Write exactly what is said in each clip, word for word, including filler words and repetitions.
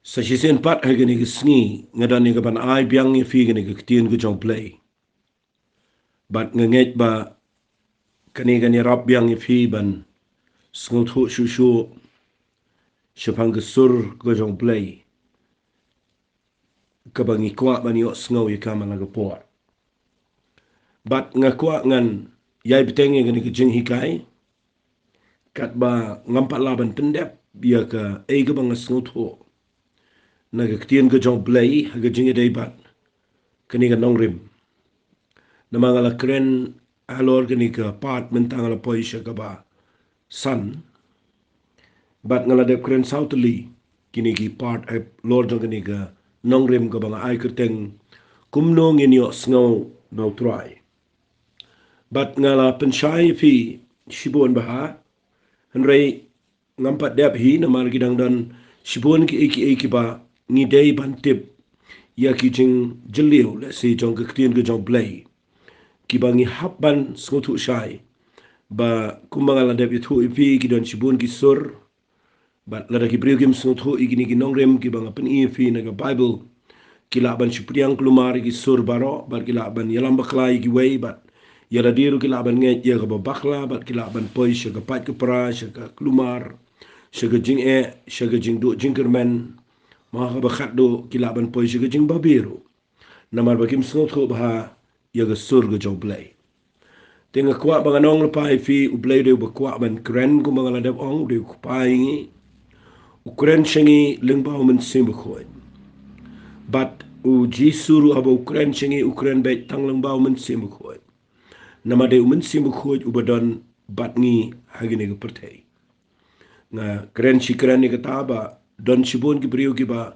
Sa shisien pat ha kane ka sngi nga don ïa ka ban ai biang ïa phi kane ka ktien ka jong U Blei. Bad nga ngeit ba kane kan ïarap biang ïa phi ban sngewthuh shuh shuh shaphang ka sur ka jong U Blei, kaba ngi kwah ban ïohsngew ïa ka man la ka por. Bad nga kwah ngan ïai bteng ïa kane ka jinghikai katba ngam pat lah ban pyndep ïa kaei kaba nga sngewthuh na ka ktien ka jong U Blei ha ka jingïadei bad kane ka nongrim. Namar nga la kren halor kane ka part mynta, nga la poi sha kaba san. Bad nga la dep kren saw tylli kine ki part halor jong kane ka nongrim kaba nga ai kyrteng Kumno Ngin Ïohsngew Na U Trai. Bad nga la pynshai ïa phi shibun bha, hynrei ngam pat dep hi namar ki dang don shibun kiei kiei kiba ngi dei ban tip ïa ki jingjylliew lehse jong ka ktien ka jong U Blei, kiba ngi hap ban sngewthuh shai. Ba kumba nga la dep ïathuh ïa phi, ki don shibun ki sur. Bad lada ki briew kim sngewthuh ïa kine ki nongrim kiba nga pyni ïa phi na ka Baibl, ki lah ban shu pdiang kulmar ïa ki sur baroh bad ki lah ban ïalam bakla ïa kiwei, bad ïa lade ruh ki lah ban ngeit ïa kaba bakla bad ki lah ban poi sha ka pait ka pra, sha ka kulmar, sha ka jingeh, sha ka jingduh jingkyrmen. Ma ha kaba khatduh ki lah ban poi sha ka jingbabe ruh, namar ba kim sngewthuh bha ïa ka sur ka jong U Blei. Te nga kwah ba ngan ong lypa ïa phi, U Blei u dei uba kwah ban kren, kumba nga la dep ong, u dei u Kpa ïa ngi. U kren sha ngi lyngba U Mynsiem Bakhuid. Bad U Jisu ruh haba u kren sha ngi, u kren beit tang lyngba U Mynsiem Bakhuid. Namar dei U Mynsiem Bakhuid uba don bad ngi ha kane ka pyrthei. Nga kren shi kren ïa kata ba don shibun ki briew kiba,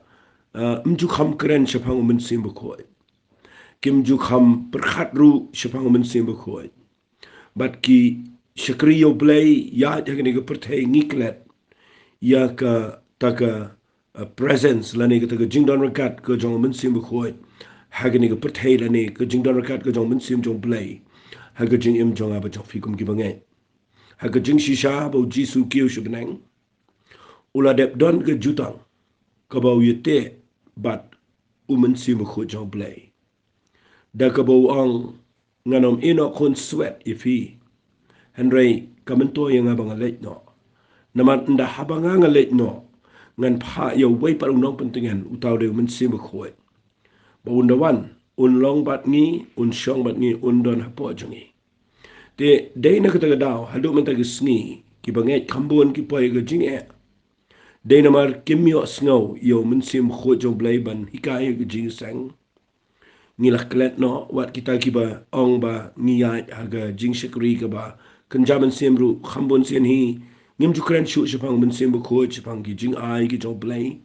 eh, ym ju kham kren shaphang U Mynsiem Bakhuid. Kim ju kham pyrkhat ruh shaphang U Mynsiem Bakhuid. Bad ki shakri ïa U Blei ïa ha kane ka pyrthei, ngi klet ïa kata ka, eh, presence lane kata ka jingdon ryngkat ka jong U Mynsiem Bakhuid ha kane ka pyrthei, lane ka jingdon ryngkat ka jong U Mynsiem jong U Blei ha ka jingim jong nga bad jong phi kum kiba ngeit. Ha ka jingshisha ba U Jisu u kiew sha bneng, u la dep don ka jutang kaba u ïateh bad U Mynsiem Bakhuid jong U Blei, da kaba u ong, ngan ym ïehnoh khun swet ïa phi, hynrei ka myntoi ïa nga ba nga leit noh. Namar ynda haba nga nga leit noh, ngan phah ïa uwei pat u nongpyntngen, uta u dei U Mynsiem Bakhuid, ba un da wan, un long bad ngi, un shong bad ngi, un don hapoh jong ngi. Te dei na kata ka daw haduh mynta ka sngi, kiba ngeit kham bun ki poi ha ka jingeh. Dei namar kim ïohsngew ïa U Mynsiem Bakhuid jong U Blei ban hikai ha ka jingïaseng. Ngi la klet noh, wat kita kiba ong ba ngi ïaid ha ka jingshakri kaba kynja mynsiem ruh, kham bun sien hi ngim ju kren shuh shaphang U Mynsiem Bakhuid, shaphang ki jingai ki jong U Blei.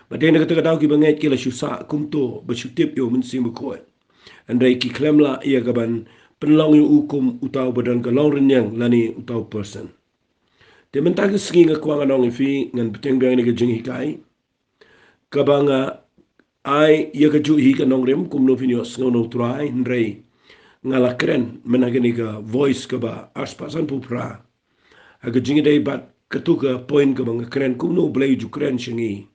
Bad dei na kata ka daw kiba ngeit ki la shu sah kumto ba shu tip ïa U Mynsiem Bakhuid, hynrei ki khlem lah ïa ka ban pynlong ïa u kum uta uba don ka longrynïeng lane uta u person. Te mynta ka sngi nga kwah ngan ong ïa phi, ngan bteng biang ïa ka jinghikai kaba nga ai ïa kajuh hi ka nongrim Kumno Phin Ïohsngew Na U Trai, hynrei nga la kren mynta kane ka voice kaba arspah sanphew phra ha ka jingïadei bad katu ka point kaba nga kren, kumno U Blei u ju kren sha ngi.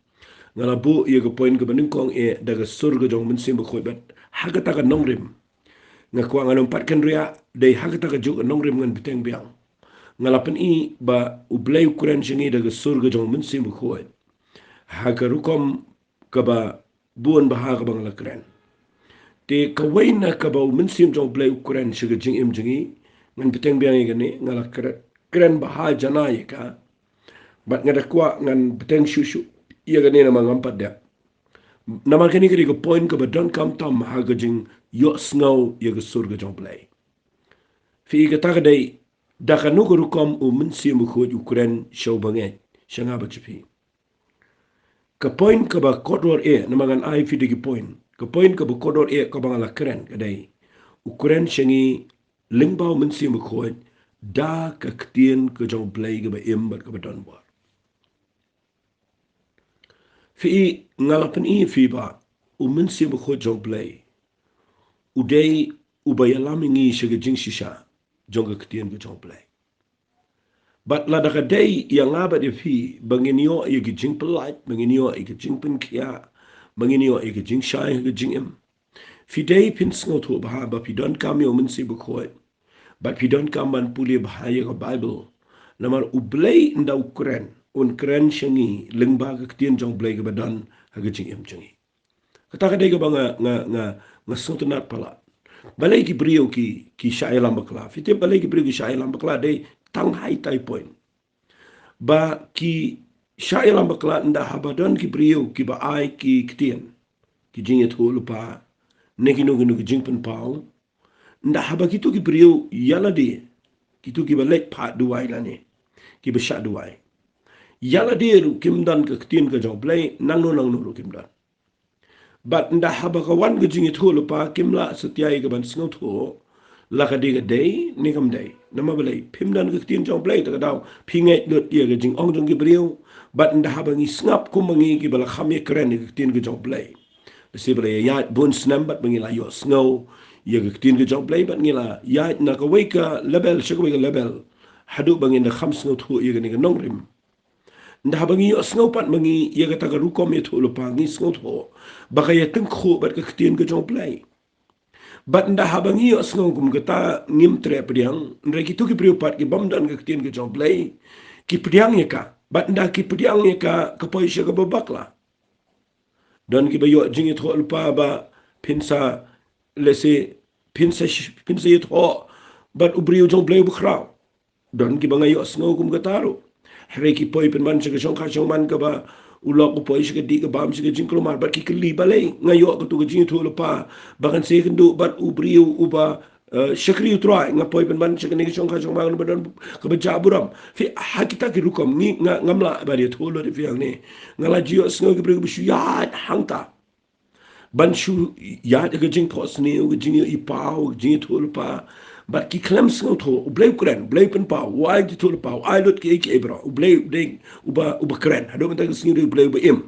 Nga la buh ïa ka point kaba nyngkong eh da ka sur ka jong U Mynsiem Bakhuid, bad ha kata ka nongrim nga kwah ngan ym pat kynriah, dei ha kata kajuh ka nongrim ngan bteng biang. Nga la pyni ba U Blei u kren sha ngi da ka sur ka jong U Mynsiem Bakhuid ha ka rukom kaba bun bha kaba nga la kren. Te kawei na kaba U Mynsiem jong U Blei u kren sha ka jingim jong ngi, ngan bteng biang ïa kane, nga la kren, kren bha janai ïa ka. Bad nga da kwah ngan bteng shuh shuh ïa kane namar ngam pat dep. Namar kane ka dei ka point kaba donkam tam ha ka jingïohsngew ïa ka sur ka jong U Blei. Phi i, kata ka dei da kano ka rukom U Mynsiem Bakhuid u kren sha u bangeit, sha nga bad sha phi. Ka point kaba kordor eh, namar ngan ai phi da ki point. Ka point kaba kordor eh kaba nga la kren ka dei, u kren sha ngi lyngba U Mynsiem Bakhuid da ka ktien ka jong U Blei kaba im bad kaba don bor. Phi i, nga la pyni ïa phi ba U Mynsiem Bakhuid jong U Blei u dei uba ïalam ïa ngi sha ka jingshisha jong ka ktien ka jong U Blei. Bad lada ka dei ïa nga bad ïa phi ba ngin ïoh ïa ki jingpyllait, ba ngin ïoh ïa ki jingpynkhiah, ba ngin ïoh ïa ki jingshai ha ka jingim, phi dei phin sngewthuh bha ba phi donkam ïa u Mynsiem Bakhuid, bad phi donkam ban pule bha ïa ka Baibl. Namar U Blei ynda u kren, un kren sha ngi lyngba ka ktien jong U Blei kaba don ha ka jingim jong ngi. Kata ka dei kaba nga, nga, nga, nga sngewtynnat palat. Balei ki briew ki, ki shah ïalam bakla? Phi tip balei ki briew ki shah ïalam bakla? Dei tang high point. Ba ki shah ïalam bakla ynda haba don ki briew kiba ai ki ktien, ki jingïathuhlypa, ne kino kino ki jingpynpaw. Ynda haba kito ki briew ïa lade, kito kiba leit phah duwai lane kiba shah duwai, ïa lade ruh kim don ka ktien ka jong U Blei, nangno nangno ruh kim don. Bad ynda haba ka wan ka jingïathuhlypa, kim lah satia ïa ka ban sngewthuh la ka dei ka dei ne kam dei. Namar balei? Phim don ka ktien jong U Blei, te ka daw phi ngeit lut ïa ka jingong jong ki briew. Bad ynda haba ngi sngap kum ma ngi kiba la kham ïakren ïa ka ktien ka jong U Blei, lehse ba la ïaid bun snem bad ba ngi la ïohsngew ïa ka ktien ka jong U Blei, bad ngi la ïaid na kawei ka level sha kawei ka level, haduh ba ngin da kham sngewthuh ïa kane ka nongrim. Ynda haba ngi ïohsngew pat ma ngi ïa kata ka rukom ïathuhlypa, ngi sngewthuh ba ka ïatyngkhuh bad ka ktien ka jong U Blei. Bad ynda haba ngi ïohsngew kum kata, ngim treh pdiang. Hynrei kito ki briew pat ki bym don ka ktien ka jong U Blei, ki pdiang ïa ka. Bad ynda ki pdiang ïa ka, ka poi sha kaba bakla. Don kiba ïoh jingïathuhlypa ba phin sa, lehse, phin sa, phin sa ïathuh bad u briew jong U Blei uba khraw. Don kiba nga ïohsngew kum kata ruh. Hynrei ki poi pynban sha ka shongkha shongman kaba u lok u poi sha ka dih ka bam sha ka jingkulmar, bad ki kylli, balei nga ïoh kato ka jingïathuhlypa ba kan sa ïakynduh bad u briew uba, eh, shakri U Trai, nga poi pynban sha kane ka shongkha shongman kaba don, kaba jah burom. Phi, ha kita ki rukom ngi, nga, ngam lah ban ïathuh lut ïa phi hangne. Nga la ju ïohsngew ki briew ba shu ïaid hangta ban shu ïaid ïa ka jingphohsniew, ka jingïohi paw, ka jingïathuhlypa. Bad ki khlem sngewthuh, U Blei u kren, U Blei u pynpaw, u ai jingïathuhlypa, u ai lut kiei kiei baroh, U Blei u dei uba, uba kren. Haduh mynta ka sngi u dei U Blei uba im.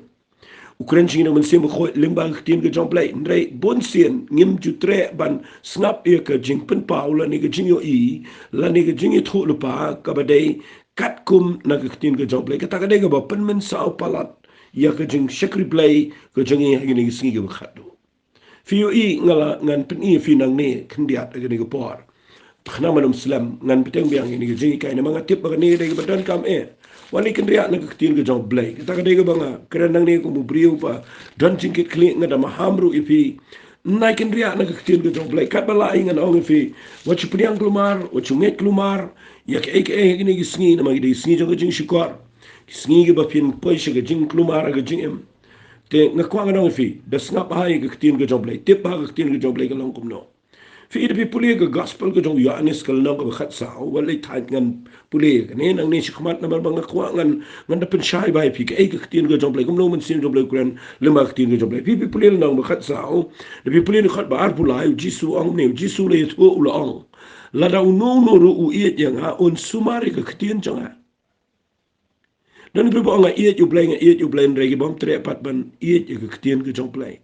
U kren sha ngi da u Mynsiem Bakhuid lyngba ka ktien ka jong U Blei. Hynrei bun sien ngim ju treh ban sngap ïa ka jingpynpaw lane ka jingïohi lane ka jingïathuhlypa kaba dei katkum na ka ktien ka jong U Blei. Kata ka dei kaba pynmynsaw palat ïa ka jingshakri Blei ka jong ngi ha kine ki sngi kiba khatduh. Phi ïohi, nga la, ngan pyni ïa phi nangne khyndiat ha kane ka por. Khnang ban ym slem, ngan bteng biang ïa kane ka jinghikai namar nga tip ba kane ka dei kaba donkam eh. Wat leit kynriah na ka ktien ka jong U Blei. Kata ka dei kaba nga kren nangne kum u briew ba don jingkitkhlieh, nga da maham ruh ïa phi. Nai kynriah na ka ktien ka jong U Blei. Katba lah hi ngan ong ïa phi, wat shu pdiang kulmar, wat shu ngeit kulmar ïa kaei kaei ha kine ki sngi, namar ki dei ki sngi jong ka jingshukor, ki sngi kiba phin poi sha ka jingkulmar ha ka jingim. Te nga kwah ngan ong ïa phi, da sngap bha ïa ka ktien ka jong U Blei, tip bha ka ktien ka jong U Blei ka long kumno. Phi, da phi pule ka gospel ka jong u Ïoannis ka lynnong kaba khatsaw, wat leit thait, ngan pule ïa kane nangne shakhmat namar ba nga kwah ngan, ngan da pynshai bha ïa phi kaei ka ktien ka jong U Blei, kumno u Mynsiem jong U Blei u kren lyngba ka ktien ka jong U Blei. Phi, phi pule lynnong ba khatsaw, da phi pule na dkhot ba arphew lai, u Jisu u ong kumne, u Jisu u la ïathuh, u la ong, lada uno uno ruh u ïeit ïa nga, un sumar ïa ka ktien jong nga. Don ki briew ba ong nga ïeit ïa U Blei, nga ïeit ïa U Blei, hynrei ki bym treh pat ban ïeit ïa ka ktien ka jong U Blei.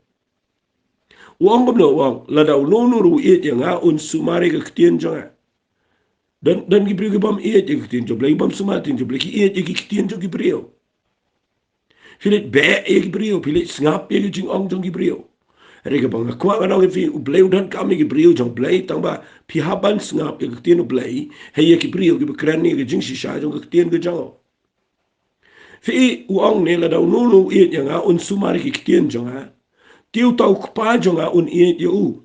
U ong kumno? U ong, lada uno uno ruh u ïeit ïa nga, un sumar ïa ka ktien jong nga. Don, don ki briew ki bym ïeit ïa ka ktien jong U Blei, ki bym sumar ïa ka ktien jong U Blei, ki ïeit ïa ki ktien jong ki briew. Phi leit beh ïa ki briew, phi leit sngap ïa ki jingong jong ki briew. Hynrei kaba nga kwah ngan ong ïa phi, U Blei u donkam ïa ki briew jong U Blei, tangba phi hap ban sngap ïa ka ktien U Blei, hei ïa ki briew kiba kren ïa ka jingshisha jong ka ktien ka jong u. Phi, u ong ne, lada uno uno u ïeit ïa nga, un sumar ïa ki ktien jong nga. Te uta u Kpa jong nga un ïeit ïa u,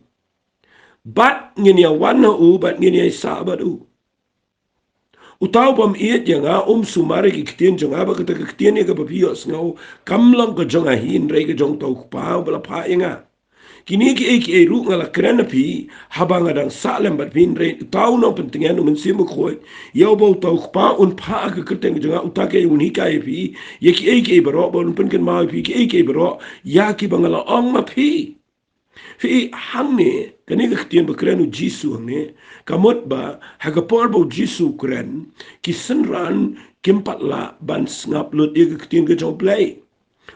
bad ngin ïa wan ha u, bad ngin ïa sah bad u. Uta u bym ïeit ïa nga um sumar ïa ki ktien jong nga, bad kata ka ktien ïa kaba phi ïohsngew kam long ka jong nga hi, hynrei ka jong uta u Kpa uba la phah ïa nga. Kine kiei kiei ruh nga la kren ha phi haba nga dang sah lem bad phi, hynrei uta u nongpyntngen, u Mynsiem Bakhuid, ïa uba uta u Kpa un phah ha ka kyrteng jong nga, uta kaei un hikai ïa phi ïa kiei kiei baroh, bad un pynkynmaw ïa phi kiei kiei baroh ïa kiba nga la ong ma phi. Phi, hangne kane ka ktien ba kren u Jisu hangne, ka mut ba ha ka por ba u Jisu u kren, ki synran kim pat lah ban sngap lut ïa ka ktien ka jong U Blei.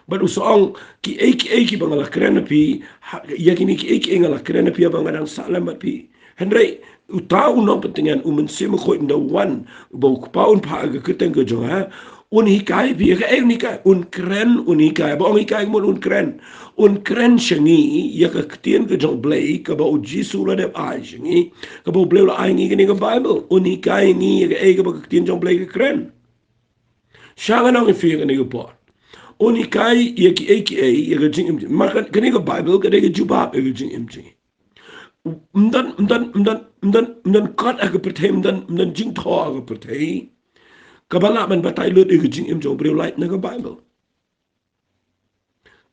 Bad u sa ong, kiei kiei kiba nga la kren ha phi, ha, ïa kine kiei kiei nga la kren ha phi haba nga dang sah lem bad phi. Hynrei uta u nongpyntngen, u Mynsiem Bakhuid, ynda u wan, ba u Kpa un phah ha ka kyrteng ka jong nga, un hikai phi. Ïa kaei un hikai? Un kren, un hikai. Ba ong hikai, kumno un kren? Un kren sha ngi ïa ka ktien ka jong U Blei kaba U Jisu u la dep ai sha ngi, kaba U Blei u la ai ngi, kane ka Baibl. Un hikai ngi ïa kaei kaba ka ktien jong U Blei ka kren. Sha nga nang ïa phi kane ka por. Un hikai ïa kiei kiei ïa ka jingim. Namar ka, kane ka Baibl ka dei ka jubab ïa ka jingim jong ngi. Ym don, ym don, ym don, ym don, ym don kot ha ka pyrthei, ym don, ym don jingthoh ha ka pyrthei kaba lah ban batai lut ïa ka jingim jong u briew lait na ka Baibl.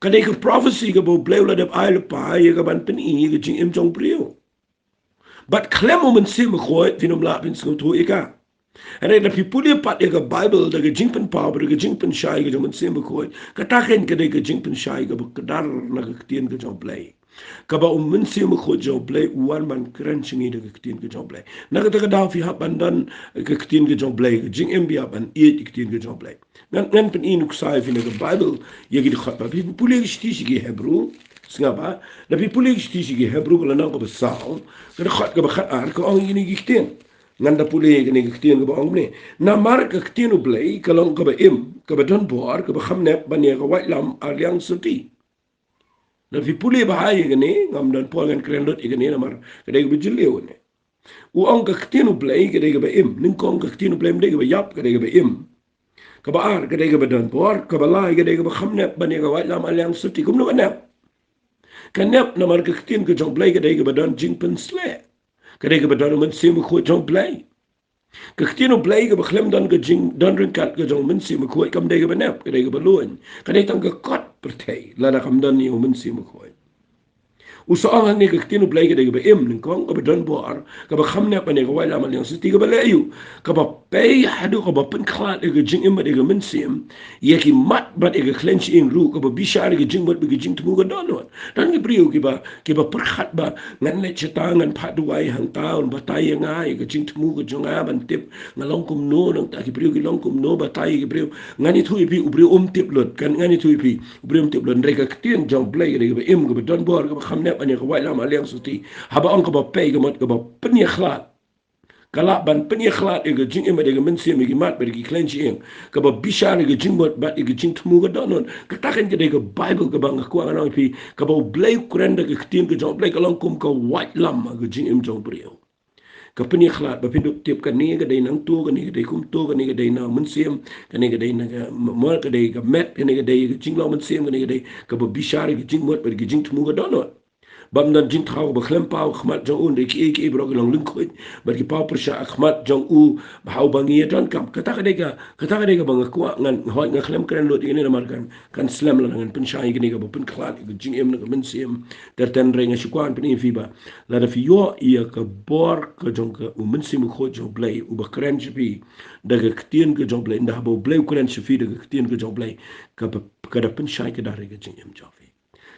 Ka dei ka prophecy kaba U Blei u la dep ai lypa ïa ka ban pyni ïa ka jingim jong u briew. Bad khlem u Mynsiem Bakhuid phin ym lah phin sngewthuh ïa ka. Hynrei lada phi pule pat ïa ka Baibl da ka jingpynpaw bad da ka jingpynshai ka jong u Mynsiem Bakhuid, kata kein ka dei ka jingpynshai kaba kdar na ka ktien ka jong U Blei. Kaba u Mynsiem Bakhuid jong U Blei u wan ban kren sha ngi da ka ktien ka jong U Blei. Na kata ka daw phi hap ban don ka ktien ka jong U Blei, ka jingim phi hap ban ïeit ka ktien ka jong U Blei. Ngan, ngan pyni nuksa ïa phi na ka Baibl ïa ki dkhot ba phi pule ki shithi sha ki Hebru. Sngap ba, lada phi pule ki shithi sha ki Hebru ka lynnong kaba saw, ka dkhot kaba khatar ka ong ïa kine ki ktien. Ngan da pule ïa kine ki ktien kaba ong kumne. Namar ka ktien U Blei ka long kaba im, kaba don bor, kaba kham nep ban ïa ka waitlam ar liang shuti. Lada phi pule bha ïa kane, ngam don por ngan kren lut ïa kane namar ka dei kaba jylliew ne. U ong ka ktien U Blei ka dei kaba im, nyngkong ka ktien U Blei ym dei kaba ïap, ka dei kaba im. Kaba ar ka dei kaba don bor, kaba lai ka dei kaba kham nep ban ïa ka waitlam ar liang shuti. Kumno ka nep? Ka nep namar ka ktien ka jong U Blei ka dei kaba don jingpynsleh. Ka dei kaba don u Mynsiem Bakhuid jong U Blei. Ka ktien U Blei kaba khlem don ka jingdon ryngkat ka jong u Mynsiem Bakhuid kam dei kaba nep, ka dei kaba luin. Ka dei tang ka kot pyrthei lada kam don ïa u Mynsiem Bakhuid. U sa ong hangne ka ktien U Blei ka dei kaba im, nyngkong, kaba don bor, kaba kham nep ban ïa ka waitlam ar liang shuti, kaba leh aïu? Kaba pei haduh kaba pynkhlad ïa ka jingim bad ïa ka mynsiem, ïa ki mat bad ïa ka khlem shyieng ruh, kaba bishar ïa ka jingmut bad ka jingthmu ka dohnud. Don ki briew kiba, kiba pyrkhat ba ngan leit shata, ngan phah duwai hangta, un batai ïa nga ïa ka jingthmu ka jong nga ban tip nga long kumno, nangta ki briew ki long kumno, batai ïa ki briew. Ngan ïathuh ïa phi, u briew um tip lut, kan, ngan ïathuh ïa phi, u briew um tip lut. Hynrei ka ktien jong U Blei ka dei kaba im, kaba don bor, kaba kham nep ban ïa ka waitlam ar liang shuti. Haba ong kaba pei, ka mut kaba pynïakhlad. Ka lah ban pynïakhlad ïa ka jingim bad ïa ka mynsiem, ïa ki mat bad ïa ki khlem shyieng, kaba bishar ïa ka jingmut bad ïa ka jingthmu ka dohnud. Kata kein ka dei ka Baibl kaba nga kwah ngan ong ïa phi, kaba U Blei u kren da ka ktien ka jong U Blei, ka long kum ka waitlam ha ka jingim jong u briew. Ka pynïakhlad ba phin ïoh tip kane ka dei nangto, kane ka dei kumto, kane ka dei na mynsiem, kane ka dei na ka m-, mo-, ka dei ka met, kane ka dei ka jinglong mynsiem, kane ka dei kaba bishar ïa ka jingmut bad ïa ka jingthmu ka dohnud. Bym don jingthaw kaba khlem paw ha khmat jong u, hynrei kiei kiei baroh ki long lyngkhuid bad ki paw pyrshah ha khmat jong u, ba ha uba ngi ïadonkam. Kata ka dei ka, kata ka dei kaba nga kwah ngan, hooid nga khlem kren lut ïa kane namar kan, kan slem lada ngan pynshai ïa kane kaba pynkhlad ïa ka jingim na ka mynsiem. Ter ter, hynrei nga shu kwah ngan pyni ïa phi ba lada phi ïoh ïa ka bor ka jong ka, u Mynsiem Bakhuid jong U Blei uba kren sha phi da ka ktien ka jong U Blei, ynda haba U Blei u kren sha phi da ka ktien ka jong U Blei, kaba, ka da pynshai kdar ïa ka jingim jong phi.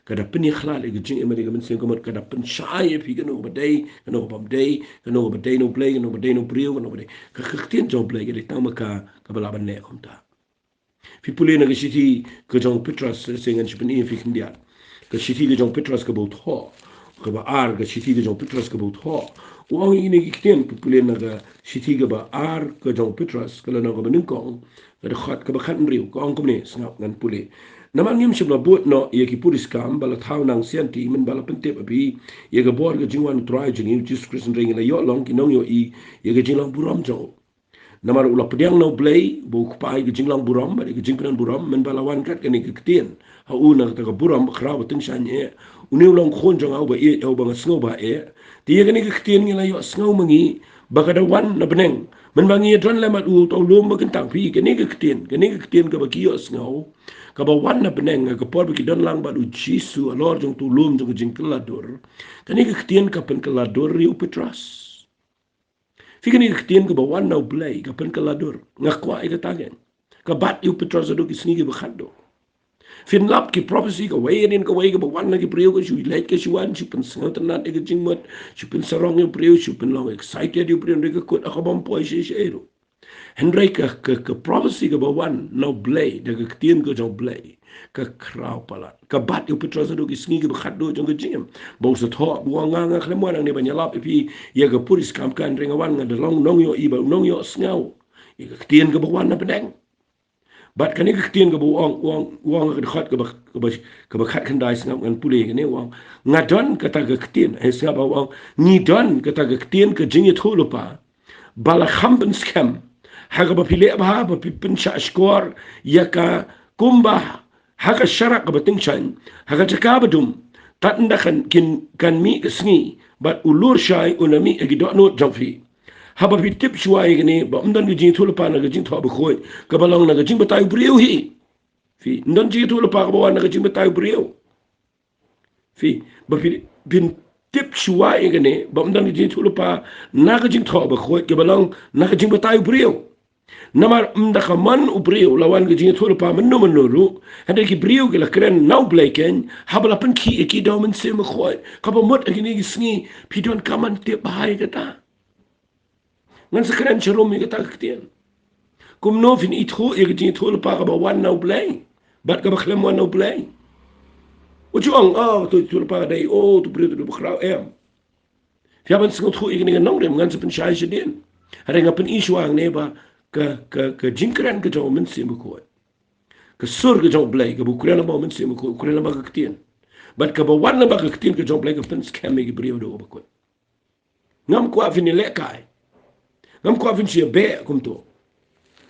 Ka da pynïakhlad ïa ka jingim bad ïa ka mynsiem, ka mut ka da pynshai ïa phi kano kaba dei, kano kaba ym dei, kano kaba dei na U Blei, kano kaba dei na u briew, kano kaba dei. Ka, ka ktien jong U Blei ka dei tang ma ka kaba lah ban leh kumta. Phi pule na ka shithi ka jong u Petros, sa shisien ngan shu pyni ïa phi khyndiat. Ka shithi ka jong u Petros kaba thoh, kaba ar, ka shithi ka jong u Petros kaba thoh. U ong ïa kine ki ktien, phi pule na ka shithi kaba ar ka jong u Petros, ka lynnong kaba nyngkong, ka dkhot kaba khathynriew, ka ong kumne, sngap ngan pule. Namar ngim shym la bud noh ïa ki puriskam ba la thaw nang sianti, mynba la pyntip ha phi ïa ka bor ka jingwan u Trai jong ngi u Jisu Khrist, hynrei ngi la ïoh long ki nongïohi ïa ka jinglong burom jong u. Namar u la pdiang na U Blei ba u Kpa ïa ka jinglong burom bad ïa ka jingpyndonkam burom, mynba la wan kat kane ka ktien ha u na kata ka burom bakhraw ba tyngshaiñ eh. Une u long Khun jong nga uba ïeit, ha uba nga sngew ba heh. Te ïa kane ka ktien ngi la ïohsngew ma ngi ba ka da wan na bneng. Mynba ngi ïadon lem bad u, uta u lum ba kyntang, phi, kane ka ktien, kane ka ktien kaba ki ïohsngew, kaba wan na bneng ha ka por ba ki don lang bad u Jisu halor jong uta u lum jong ka jingkylla dur. Kane ka ktien ka pynkylla dur ïa u Petros. Phi, kane ka ktien kaba wan na U Blei ka pynkylla dur. Nga kwah ïa kata kein. Ka bat ïa u Petros haduh ki sngi kiba khatduh. Phin lap ki prophecy kawei hadien kawei kaba wan na ki briew, ka shu leit ka shu wan, shu pynsngewtynnat ïa ka jingmut, shu pynsarong ïa u briew, shu pynlong excited ïa u briew, hynrei ka kut ka bym poi shisha ruh. Hynrei ka, ka, ka prophecy kaba wan na U Blei da ka ktien ka jong U Blei, Ka khraw palat. Ka bat ïa u Petros haduh ki sngi kiba khatduh jong ka jingim. Ba u sa thoh, ba u ong nga, nga khlem wan hangne ban ïalap ïa phi ïa ka puriskam, hynrei nga wan nga da long nongïohi bad nongïohsngew ïa ka ktien kaba wan na pdeng. Bad kane ka ktien kaba u ong, u ong, u ong ha ka dkhot kaba, kaba, kaba khatkhyndai, sngap ngan pule kane, u ong, nga don kata ka ktien, eh, sngap, u ong, ngi don kata ka ktien ka jingïathuhlypa ba la kham pynskhem, ha kaba phi leh bha ba phi pynshah shkor ïa ka kumba ha ka sharak kaba tyngshaiñ, ha ka jaka ba dum, tad ynda kan, kin, kan mih ka sngi, bad u lur shai un ym mih ha ki dohnud jong phi. Haba phi tip shuwa ïa kane, ba ym don ka jingïathuhlypa na ka jingthoh bakhuid kaba long na ka jingbatai u briew hi. Phi, ym don jingïathuhlypa kaba wan na ka jingbatai u briew. Phi, ba phi, phin tip shuwa ïa kane, ba ym don ka jingïathuhlypa na ka jingthoh bakhuid kaba long na ka jingbatai u briew. Namar ym da ka mon u briew la wan ka jingïathuhlypa mynno mynno ruh, hynrei ki briew ki la kren na U Blei keiñ, haba la pynkhih ïa ki da U Mynsiem Bakhuid. Kaba mut ha kine ki sngi, phi donkam ban tip bha ïa kata. Ngan sa kren sharum ïa kata ka ktien. Kumno phin ithuh ïa ka jingïathuhlypa kaba wan na U Blei bad kaba khlem wan na U Blei? U ju ong, oh, to ïathuhlypa ka dei, oh, to briew to dei ba khraw, em. Phi hap ban sngewthuh ïa kane ka nongrim, ngan sa pynshai shadien. Hynrei nga pyni shuwa hangne ba ka, ka, ka jingkren ka jong U Mynsiem Bakhuid, ka sur ka jong U Blei, kaba u kren lyngba U Mynsiem Bakhuid, u kren lyngba ka ktien. Bad kaba wan lyngba ka ktien ka jong U Blei ka pynskhem ïa ki briew haduh kaba kut. Ngam kwah phin ïalehkai. Ngam kwah phin shu ïabeh kumto.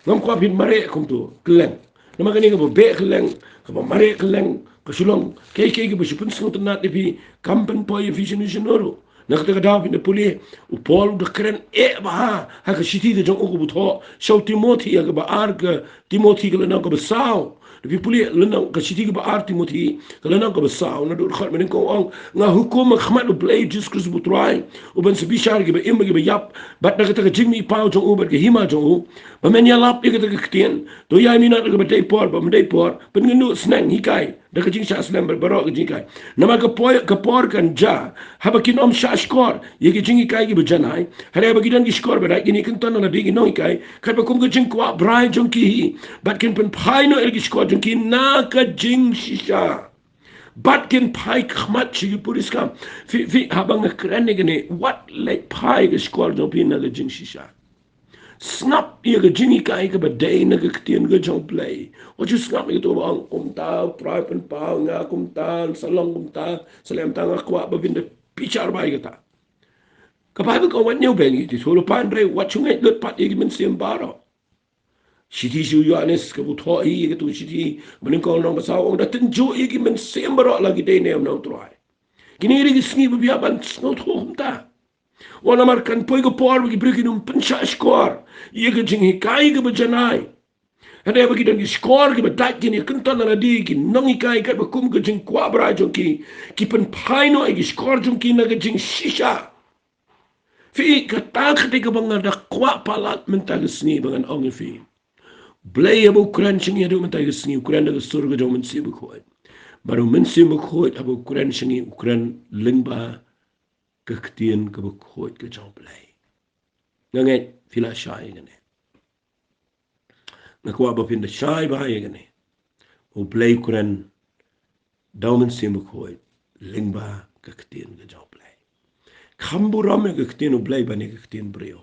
Ngam kwah phin mareh kumto. Kylleng. Namar kane kaba beh kylleng, kaba mareh kylleng, ka shu long kaei kaei kaba shu pynsngewtynnad ïa phi, kam pynpoi ïa phi shano shano ruh. Na kata ka daw phin da pule, u Paul u da kren eh bha ha ka shithi ka jong u kaba u thoh sha u Timothi, ha kaba ar ka Timothi ka lynnong kaba saw. Phi pule lynnong, ka shithi kaba ar Timothi, ka lynnong kaba saw, naduh dkhot ba nyngkong, u ong, nga hukum ha khmat U Blei Jisu Khrist u Trai, uban sa bishar ïa kiba im bad kiba ïap, bad na kata ka jingmihpaw jong u bad ka hima jong u, ba men ïalap ïa kata ka ktien, to ïai minot ïa kaba dei por bad ym dei por, pynkynduh, sneng, hikai da ka jingshah slem bad baroh ka jinghikai. Namar ka por, ka por kan jia haba kin ym shah shkor ïa ki jinghikai kiba janai, hynrei haba ki don ki shkor ba dait, kin ïakynton ïa lade ki nonghikai katba kum ka jingkwah brai jong ki hi, bad kin pynphai noh ïa ki shkor jong ki na ka jingshisha, bad kin phai khmat sha ki puriskam. Phi, phi, haba nga kren ïa kane, wat leit phai ka shkor jong phi na ka jingshisha. Sngap ïa ka jinghikai kaba dei na ka ktien ka jong U Blei. Wat ju sngap ïa kato ba ong, kumta U Trai pynpaw nga, kumta sa long kumta, sa leh kumta. Nga kwah ba phin da pyrshah bha ïa kata. Ka Baibl ka ong wat ñiew beiñ ïa ki ïathuhlypa, hynrei wat shu ngeit lut pat ïa ki mynsiem baroh. Shithi sha u Ïoannis kaba u thoh hi, kato shithi ba nyngkong, lynnong ba saw, u ong, da tynjuh ïa ki mynsiem baroh la ki dei ne em na U Trai. Kine ki dei ki sngi ba phi hap ban sngewthuh kumta. Namar kan poi ka por ba ki briew kin ym pynshah shkor ïa ka jinghikai kaba janai. Hynrei haba ki don ki shkor kiba dait, kin ïakynton ïa lade ki nonghikai katba kum ka jingkwah brai jong ki, ki pynphai noh ïa ki shkor jong ki na ka jingshisha. Phi, kata ka dei kaba nga da kwah palat mynta ka sngi ba ngan ong ïa phi. U Blei haba u kren sha ngi haduh mynta ka sngi, u kren da ka sur ka jong U Mynsiem Bakhuid. Bad U Mynsiem Bakhuid haba u kren sha ngi, u kren lyngba ka ktien kaba khuid ka jong U Blei. Nga ngeit phi la shai ïa kane. Nga kwah ba phin da shai bha ïa kane. U Blei u kren da U Mynsiem Bakhuid lyngba ka ktien ka jong U Blei. Kham burom ïa ka ktien U Blei ban ïa ka ktien briew.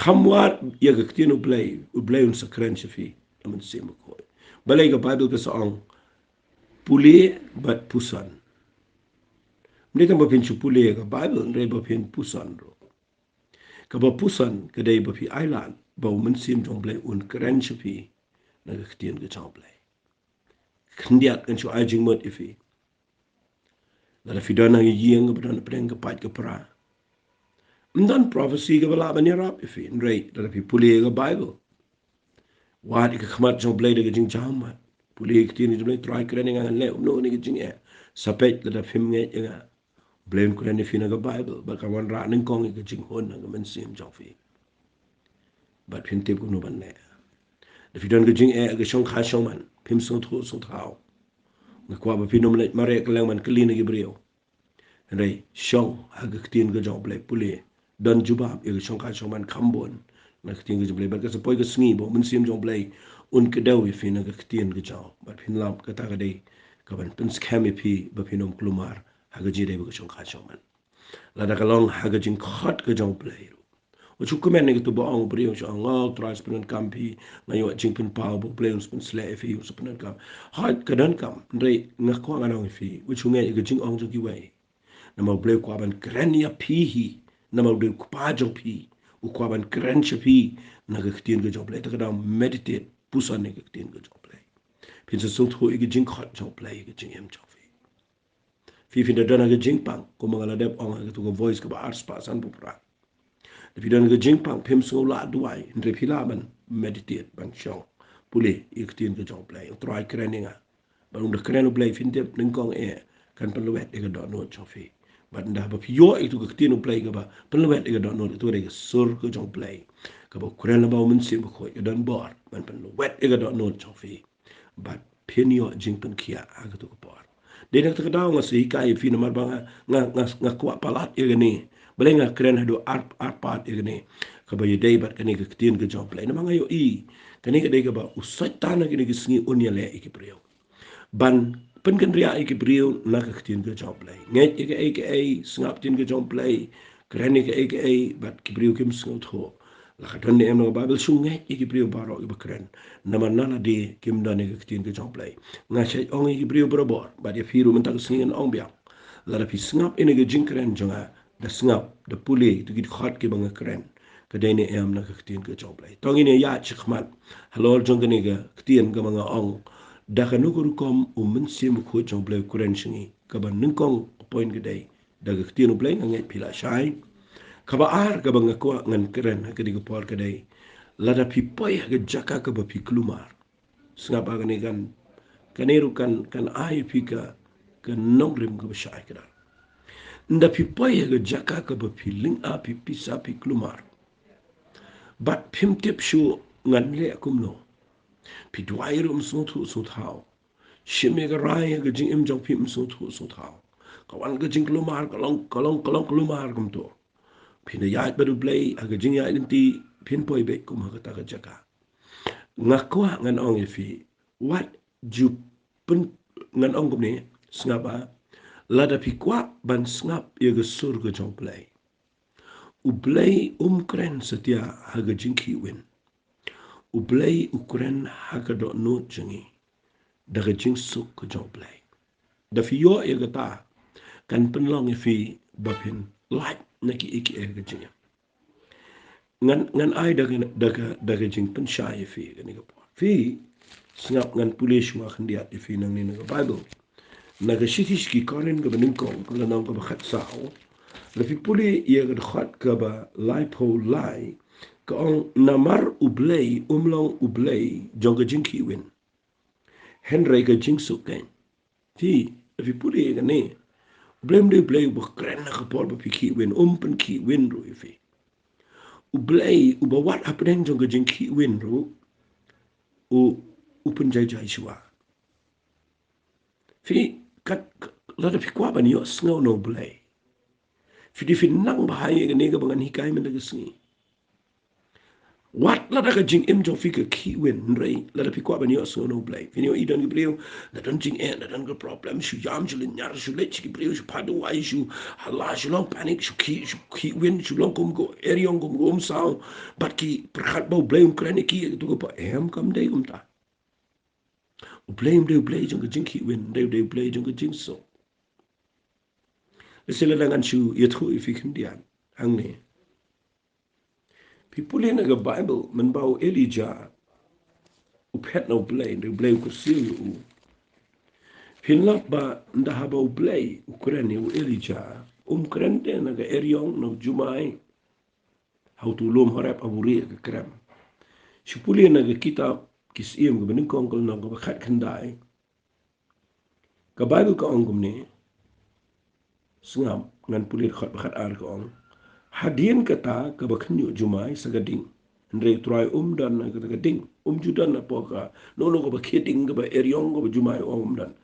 Kham wad ïa ka ktien U Blei, U Blei un sa kren sha phi da U Mynsiem Bakhuid. Balei ka Baibl ka sa ong, pule bad puson. Ym dei tang ba phin shu pule ïa ka Baibl, hynrei ba phin puson ruh. Kaba puson ka dei ba phi ailad ba U Mynsiem jong U Blei un kren sha phi na ka ktien ka jong U Blei. Khyndiat, ngan shu ai jingmut ïa phi. Lada phi don ha ka ïing kaba don hapdeng ka paid ka pra, ym don prophecy kaba lah ban ïarap ïa phi, hynrei lada phi pule ïa ka Baibl, wad ïa ka khmat jong U Blei da ka jingjahmat. Pule ïa ka ktien jong U Blei, Trai kren ïa nga, ngan leh kumno ïa kane ka jingeh. Sa peit lada phim ngeit ïa nga. U Blei un kren ïa phi na ka Baibl, bad kan wanrah nyngkong ïa ka jinghun ha ka mynsiem jong phi. Bad phin tip kumno ban leh. Lada phi don ka jingeh ha ka shongkha shongman, phim sngewthuh sngewthaw, nga kwah ba phin ym leit mareh kylleng ban kylli na ki briew. Hynrei shong ha ka ktien ka jong U Blei, pule. Don jubab ïa ka shongkha shongman kham bun. Na ka ktien ka jong U Blei, bad ka sa poi ka sngi ba U Mynsiem jong U Blei un kdew ïa phi na ka ktien ka jong u. Bad phin lap kata ka dei kaban pynskhem ïa phi ba phin ym kulmar ha ka jingïadei bad ka shongkha shongman. Lada ka long ha ka jingkhot ka jong U Blei ruh. Wat shu kmen ïa kato ba ong u briew, shu ong, "O Trai, sa pyndonkam phi, nga ïoh jingpynpaw ba U Blei un sa pynsleh ïa phi, un sa pyndonkam." Hooid, ka donkam, hynrei nga kwah ngan ong ïa phi, wat shu ngeit ïa ka jingong jong kiwei. Namar U Blei u kwah ban kren ïa phi hi, namar U Blei u Kpa jong phi u kwah ban kren sha phi na ka ktien ka jong U Blei. Te ka dang meditate, puson ïa ka ktien ka jong U Blei. Phin sa sngewthuh ïa ka jingkhot jong U Blei ïa ka jingim jong phi. Phi phin da don ha ka jingpang, kumba nga la dep ong ha kato ka Voice kaba arspah sanphew phra. Da phi don ha ka jingpang, phim sngew lah duwai, hynrei phi lah ban meditate, ban shong, pule ïa ka ktien ka jong U Blei. U Trai kren ïa nga. Bad ynda kren U Blei, phin tip nyngkong eh kan pynlwet ïa ka dohnud jong phi. Bad ynda ba phi ïoh ïa kato ka ktien U Blei kaba pynlwet ïa ka dohnud, kato ka dei ka sur ka jong U Blei kaba u kren lyngba U Mynsiem Bakhuid, ka don bor ban pynlwet ïa ka dohnud jong phi. Bad phin ïoh jingpynkhiah ha kato ka por. Dei na kata ka daw nga sa hikai ïa phi namar ba nga, nga, nga, nga kwah palat ïa kane. Balei nga kren haduh ar, ar part ïa kane, kaba ïadei bad kane ka ktien ka jong U Blei. Namar nga ïohi kane ka dei kaba u Soitan ha kine ki sngi un ïaleh ïa ki briew ban pynkynriah ïa ki briew na ka ktien ka jong U Blei. Ngeit ïa kaei kaei, sngap ktien ka jong U Blei, kren ïa kaei kaei, bad ki briew kim sngewthuh. La ka don ne em na ka Baibl, shu ngeit ïa ki briew baroh kiba kren. Namar na lade kim don ïa ka ktien ka jong U Blei. Nga shait ong ïa ki briew barabor, bad ïa phi ruh mynta ka sngi ngan ong biang. Lada phi sngap ïa kane ka jingkren jong nga, da sngap, da pule ïa kito ki dkhot kiba nga kren, ka dei ne em na ka ktien ka jong U Blei. To ngin ïaid shakhmat halor jong kane ka ktien kaba nga ong, da kano ka rukom U Mynsiem Bakhuid jong U Blei u kren sha ngi. Kaba nyngkong ka point ka dei da ka ktien U Blei, nga ngeit phi la shai. Kaba ar kaba nga kwah ngan kren ha kane ka por ka dei, lada phi poi ha ka jaka kaba phi kulmar. Sngap ba kane kan, kane ruh kan, kan ai ïa phi ka, ka nongrim kaba shai kdar. Ynda phi poi ha ka jaka kaba phi lynga, phi pisa, phi kulmar, bad phim tip shuh ngan leh kumno. Phi duwai ruh ym sngewthuh sngewthaw. Shim ïa ka rai ha ka jingim jong phi ym sngewthuh sngewthaw. Ka wan ka jingkulmar, ka long, ka long, ka long kulmar kumto. Phin da ïaid bad U Blei ha ka jingïaid lynti, phin poi beit kum ha kata ka jaka. Nga kwah ngan ong ïa phi, wat ju pyn-, ngan ong kumne, sngap ba, lada phi kwah ban sngap ïa ka sur ka jong U Blei, U Blei um kren satia ha ka jingkhih win. U Blei u kren ha ka dohnud jong ngi, da ka jingsuk ka jong U Blei. Da phi ïoh ïa kata, kan pynlong ïa phi ba phin lait na kiei kiei ha ka jingim. Ngan, ngan ai da ka, da ka, da ka jingpynshai ïa phi kane ka por. Phi sngap, ngan pule shuwa khyndiat ïa phi nangne na ka Baibl. Na ka shithi sha ki Korinth kaba nyngkong, ka lynnong kaba khatsaw, lada phi pule ïa ka dkhot kaba laiphew lai, ka ong, namar U Blei um long U Blei jong ka jingkhih win, hynrei ka jingsuk keiñ. Phi, lada phi pule ïa kane, U Blei um dei U Blei uba kren ha ka por ba phi khih win, um pynkhih win ruh ïa phi. U Blei uba wat hapdeng jong ka jingkhih win ruh u, u pynjaijai shuwa. Phi, kat, lada phi kwah ban ïohsngew na U Blei, phi dei phin nang bha ïa kane kaba ngan hikai mynta ka sngi. Wat lada ka jingim jong phi ka khih win, hynrei lada phi kwah ban ïohsngew na U Blei. Phin ïohi don ki briew, la don jingeh, la don ka problem, shu ïam, shu lynñiar, shu leit sha ki briew, shu phah duwai, shu halla, shu long panic, shu khih, shu khih win, shu long kum ka eriong, kum ka umsaw. Bad ki pyrkhat ba U Blei um kren ïa ki, ïa kato ka por, em, kam dei kumta. U Blei um dei U Blei jong ka jingkhih win, dei, dei U Blei jong ka jingsuk. Lehse lada ngan shu ïathuh ïa phi khyndiat hangne. Phi pule na ka Baibl, mynba u Elijah u phet na U Blei, U Blei u kyrsiew ïa u. Phin lap ba ynda haba U Blei u kren ïa u Elijah, um kren te na ka eriong, na u jumai, ha uto u lum Horeb, ha buri ka krem. Shu pule na ka kitab Ki Syiem kaba nyngkong, ka lynnong kaba khatkhyndai. Ka Baibl ka ong kumne. Sngap, ngan pule dkhot ba khatar, ka ong, hadien kata kaba khynñiuh jumai sa ka ding. Hynrei U Trai um don ha kata ka ding. Um ju don hapoh kano kano kaba khie ding, kaba eriong, kaba jumai, um don.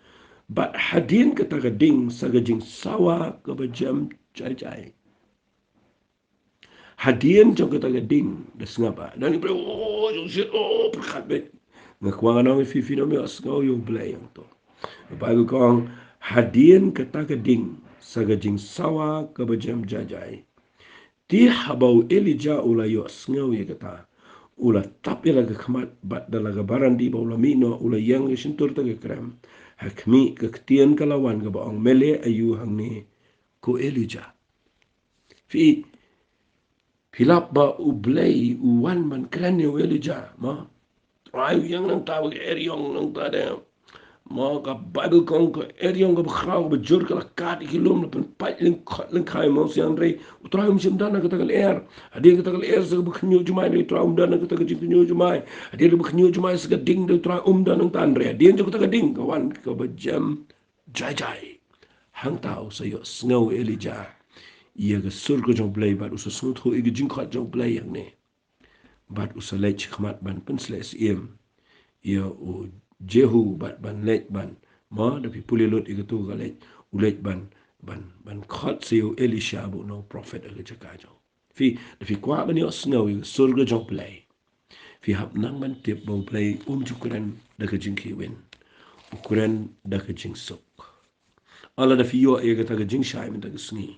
Bad hadien kata ka ding sa ka jingsawa kaba jem jai jai. Hadien jong kata ka ding da sngap ba don ki briew, oh, jong shit, oh, pyrkhat beit. Nga kwah ngan ong ïa phi, phin ym ïohsngew ïa U Blei hangto. Ka Baibl ka ong, hadien kata ka ding sa ka jingsawa kaba jem jai jai. Te haba u Elijah u la ïohsngew ïa kata, u la tap ïa la ka khmat bad da la ka barandi ba u la mih noh u la ïeng ïa shyntur ta ka krem. Ha khmih ka ktien ka la wan kaba ong, me leh aïu hangne ko Elijah? Phi, phi lap ba U Blei u wan ban kren ïa u Elijah, ma? Trai u ïeng nangta, ba ka eriong nangta de. Ma, ka Baibl ka ong ka eriong kaba khraw kaba jur ka la kad ïa ki lum, la pynpait lyngkhot lyngkhai mawsiang, hynrei U Trai um shym don ha kata ka lyer. Hadien kata ka lyer sa kaba khynñiuh jumai, hynrei U Trai um don ha kata ka jingkhynñiuh jumai. Hadien kaba khynñiuh jumai sa ka ding, hynrei U Trai um don nangta, hynrei hadien jong kata ka ding ka wan kaba jem jai jai. Hangta u sa ïohsngew Elijah ïa ka sur ka jong U Blei bad u sa sngewthuh ïa ka jingkhot jong U Blei hangne. Bad u sa leit shakhmat ban pynsleh syiem ïa u Jehu bad ban leit ban, ma, da phi pule lut ïa katu ka leit, u leit ban, ban, ban khot sa ïa u Elisha ba un long prophet ha ka jaka jong. Phi, da phi kwah ban ïohsngew ïa ka sur ka jong U Blei, phi hap nang ban tip ba U Blei um ju kren da ka jingkhih win. U kren da ka jingsuk. Lada phi ïoh ïa kata ka jingshai mynta ka sngi,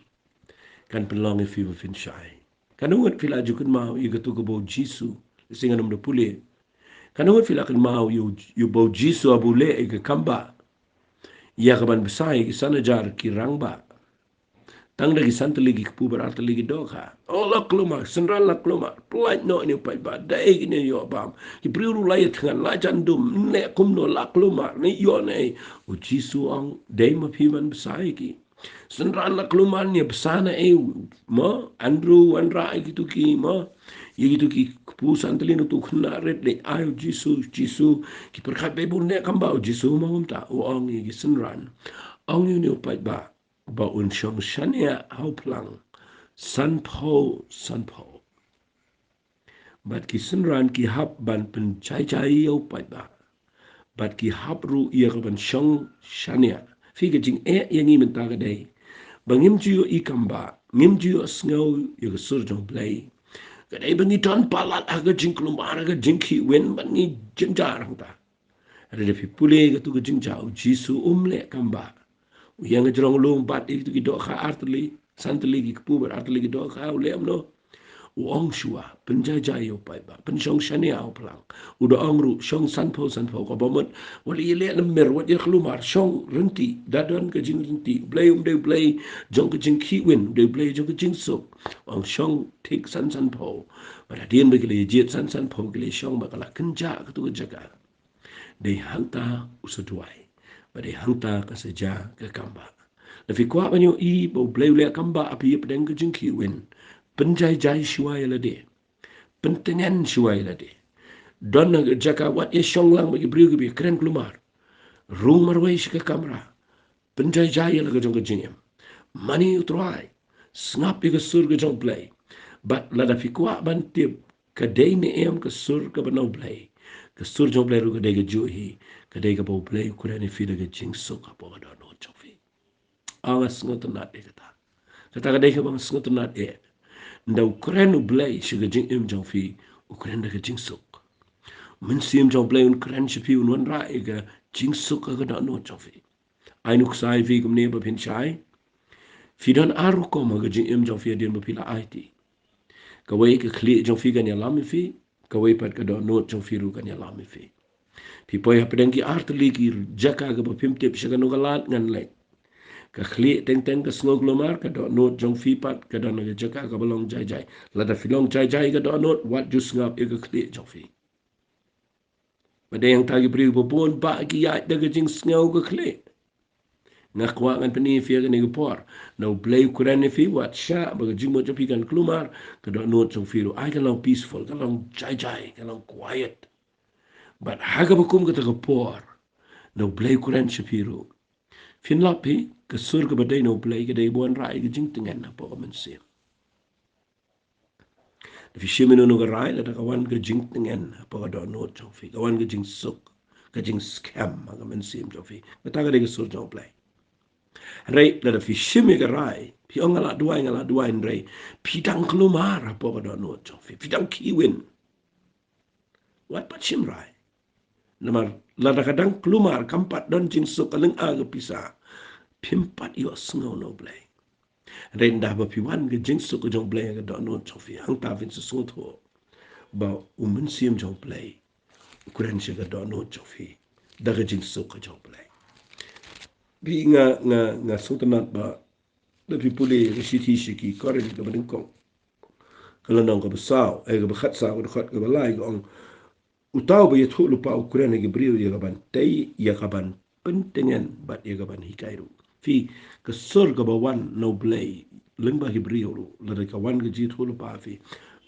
kan pynlong ïa phi ba phin shai. Katno ngut phi la ju kynmaw ïa katu kaba u Jisu, lehse ngan ym da pule. Katno ngut phi la kynmaw ïa u, ïa uba u Jisu haba u leh ïa ka kambah, ïa ka ban bsa ïa ki san hajar ki rangbah, tang da ki san tylli ki kpu bad ar tylli ki dohkha. Oh, la kulmar, synran la kulmar, pyllait noh ïa une u paidbah, dei kine ïoh bam. Ki briew ruh la ïathngan, la jan dum, ne kumno, la kulmar, ne ïoh ne. U Jisu u ong, dei ma phi ban bsa ïa ki? Synran la kulmar, ne bsa na ei, ma? Andrew u wanrah ïa kitu ki, ma, ïa kitu ki kpu san tylli na utu u khynnah rit, leit ai ïa u Jisu. Jisu, ki pyrkhat beit ba u neh kambah. U Jisu um ong kumta, u ong ïa ki synran, ong ïa une u paidbah ba un shong shaniah ha u phlang sanphew sanphew. Bad ki synran ki hap ban pynjai jai ïa u paidbah, bad ki hap ruh ïa ka ban shong shaniah. Phi, ka jingeh ïa ngi mynta ka dei ba ngim ju ïohi kambah, ngim ju ïohsngew ïa ka sur jong U Blei. Ka dei ba ngi don palat ha ka jingkulmar, ha ka jingkhih win, bad ngi jynjar hangta. Hynrei da phi pule katu ka jingjia, u Jisu um leh kambah. U ïeng ha jrong lum bad ïa kitu ki dohkha ar tylli, san tylli ki kpu bad ar tylli ki dohkha, u leh kumno? U ong shuwa, pynjai jai ïa u paidbah, pynshong shaniah ha u phlang. U da ong ruh, shong sanphew sanphew, kaba mut wat ïa leh na mir, wat ïa kulmar, shong ryntih, da don ka jingryntih. U Blei um dei U Blei jong ka jingkhih win, u dei U Blei jong ka jingsuk. U ong shong thik san sanphew. Bad hadien ba ki la ïa jied san sanphew, ki la shong, ba ka la kynjah katu ka jaka. Dei hangta u sa duwai, bad dei hangta ka sa jia ka kambah. Da phi kwah ban ïohi ba U Blei u leh kambah ha phi hapdeng ka jingkhih win, pynjai jai shuwa ïa lade, pyntngen shuwa ïa lade. Don ha ka jaka, wat ïa shong lang bad ki briew kiba kren kulmar. Rung marwei sha ka kamra. Pynjai jai ïa la ka jong ka jingim. Mane U Trai, sngap ïa ka sur ka jong U Blei. Bad lada phi kwah ban tip ka dei ne em ka sur kaba na U Blei, ka sur jong U Blei ruh ka dei kajuh hi. Ka dei kaba U Blei u kren ïa phi da ka jingsuk hapoh ka dohnud jong phi. Nga sngewtynnat ïa kata. Kata ka dei kaba nga sngewtynnat ïa. Ynda u kren U Blei sha ka jingim jong phi, u kren da ka jingsuk. U Mynsiem jong U Blei un kren sha phi, un wanrah ïa ka jingsuk ha ka dohnud jong phi. Ai nuksa ïa phi kumne ba phin shai. Phi don ar rukom ha ka jingim jong phi hadien ba phi la aiti. Kawei, ka khlieh jong phi kan ïalam ïa phi, kawei pat ka dohnud jong phi ruh kan ïalam ïa phi. Phi poi hapdeng ki ar tylli ki jaka kaba phim tip sha kano ka lad ngan leit. Ka khlieh teng teng ka sngew kulmar, ka dohnud jong phi pat ka don ha ka jaka kaba long jai jai. Lada phi long jai jai ka dohnud, wat ju sngap ïa ka khlieh jong phi. Ba dei hangta ki briew ba bun ba ki ïaid da ka jingsngew ka khlieh. Nga kwah ngan pyni ïa phi ha kane ka por, lada U Blei u kren ïa phi, wat shah ba ka jingmut jong phi kan kulmar, ka dohnud jong phi ruh ai kan long peaceful, kan long jai jai, kan long quiet. Bad ha kaba kum kata ka por, lada U Blei u kren sha phi ruh, phin lap hi, ka sur kaba dei na U Blei ka dei ban wanrah ïa ka jingtngen hapoh ka mynsiem. Lada phi shim ïa kano kano ka rai, lada ka wan ka jingtngen hapoh ka dohnud jong phi, ka wan ka jingsuk, ka jingskhem ha ka mynsiem jong phi, kata ka dei ka sur jong U Blei. Hynrei lada phi shim ïa ka rai, phi ong nga la duwai, nga la duwai, hynrei phi dang kulmar hapoh ka dohnud jong phi, phi dang kiwin. Wat pat shim rai. Namar lada ka dang kulmar, kam pat don jingsuk, ka lynga ka pisa, phim pat ïohsngew na U Blei. Hynrei ynda haba phi wan ka jingsuk ka jong U Blei ha ka dohnud jong phi, hangta phin sa sngewthuh ba U Mynsiem jong U Blei u kren sha ka dohnud jong phi da ka jingsuk ka jong U Blei. Phi, nga, nga, nga sngewtynnat ba lada phi pule ka shithi sha ki Korinth kaba nyngkong, ka lynnong kaba saw, eh, kaba khatsaw, ka dkhot kaba lai, ka ong, uta uba ïathuhlypa u kren ha ki briew ïa kaban tei, ïa kaban pyntngen bad ïa kaban hikai ruh. Phi, ka sur kaba wan na U Blei lyngba ki briew ruh, lada ka wan ka jingïathuhlypa, phi,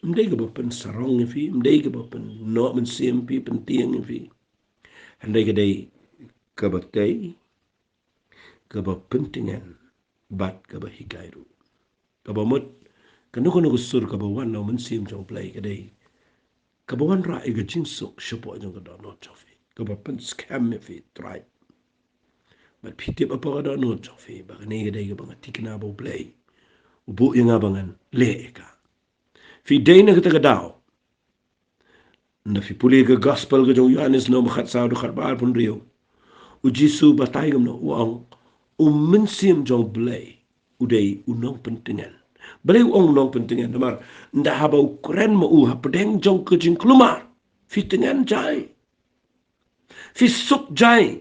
ym dei kaba pynsarong ïa phi, ym dei kaba pynnoh mynsiem phi, pyntieng ïa phi. Hynrei ka dei kaba tei, kaba pyntngen bad kaba hikai ruh. Kaba mut, kano kano ka sur kaba wan na U Mynsiem jong U Blei ka dei kaba wanrah ïa ka jingsuk shapoh jong ka dohnud jong phi, kaba pynskhem ïa phi, Trai. Bad phi tip hapoh ka dohnud jong phi ba kane ka dei kaba nga thikna ba U Blei u buh ïa nga ba ngan leh ïa ka. Phi, dei na kata ka daw, ynda phi pule ka gospel ka jong u Ïohannes lynnong ba khatsaw, dkhot ba arphew hynriew, u Jisu u batai kumno, u ong, U Mynsiem jong U Blei u dei u nongpyntngen. Balei u ong u nongpyntngen? Namar ynda haba u kren ma u hapdeng jong ka jingkulmar, phi tngen jai, phi suk jai.